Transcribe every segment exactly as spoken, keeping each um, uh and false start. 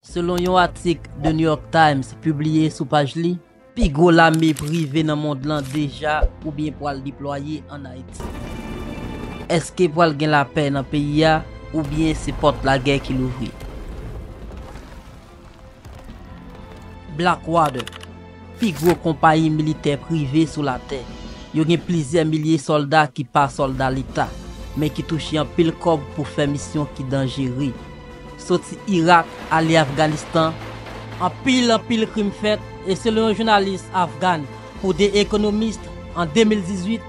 Selon yon atik The New York Times pibliye sou paj li, pi gwo lame prive nan mond lan deja oubyen pwal deplwaye ann Ayiti. Èske pwal gen lapè nan peyi a oubyen se pòt lagè ki louvri? Blackwater, pi gwo konpayi militè prive sou latè. Yo gen plizyè milye sòlda ki pa sòlda leta, men ki touche anpil kòb pou fè misyon ki danjere. Soti Irak, ale Afganistan, anpil, anpil krim fèt, e selon yon jounalis afgan pou The Economist, an de mil dizuit,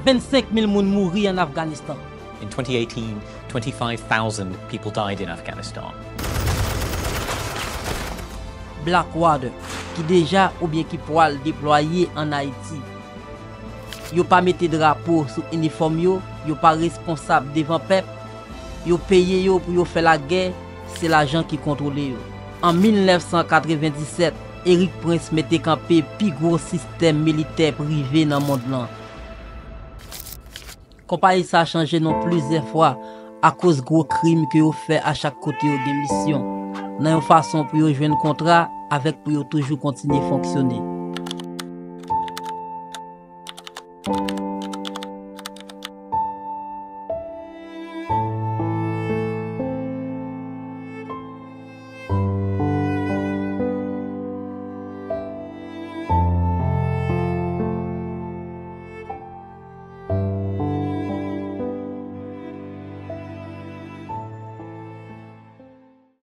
vennsenk mil moun mouri ann Afganistan. In twenty eighteen, twenty-five thousand people died in Afghanistan. Blackwater, ki deja oubyen ki pwal deplwaye ann Ayiti. Yo pa mete drapo sou inifòm yo, yo pa responsab devan pèp, yo peye yo pou yo fè lagè, se lajan ki kontwole yo. An mil nèf san katrevenndisèt, Erik Prince mete kanpe pi gwo sistèm militè prive nan mond lan. Konpayi sa a chanje non plizyè fwa akoz gwo krim ke yo fè a chak kote yo gen misyon, nan yon fason pou yo jwenn kontra avèk pou yo toujou kontinye fonksyone.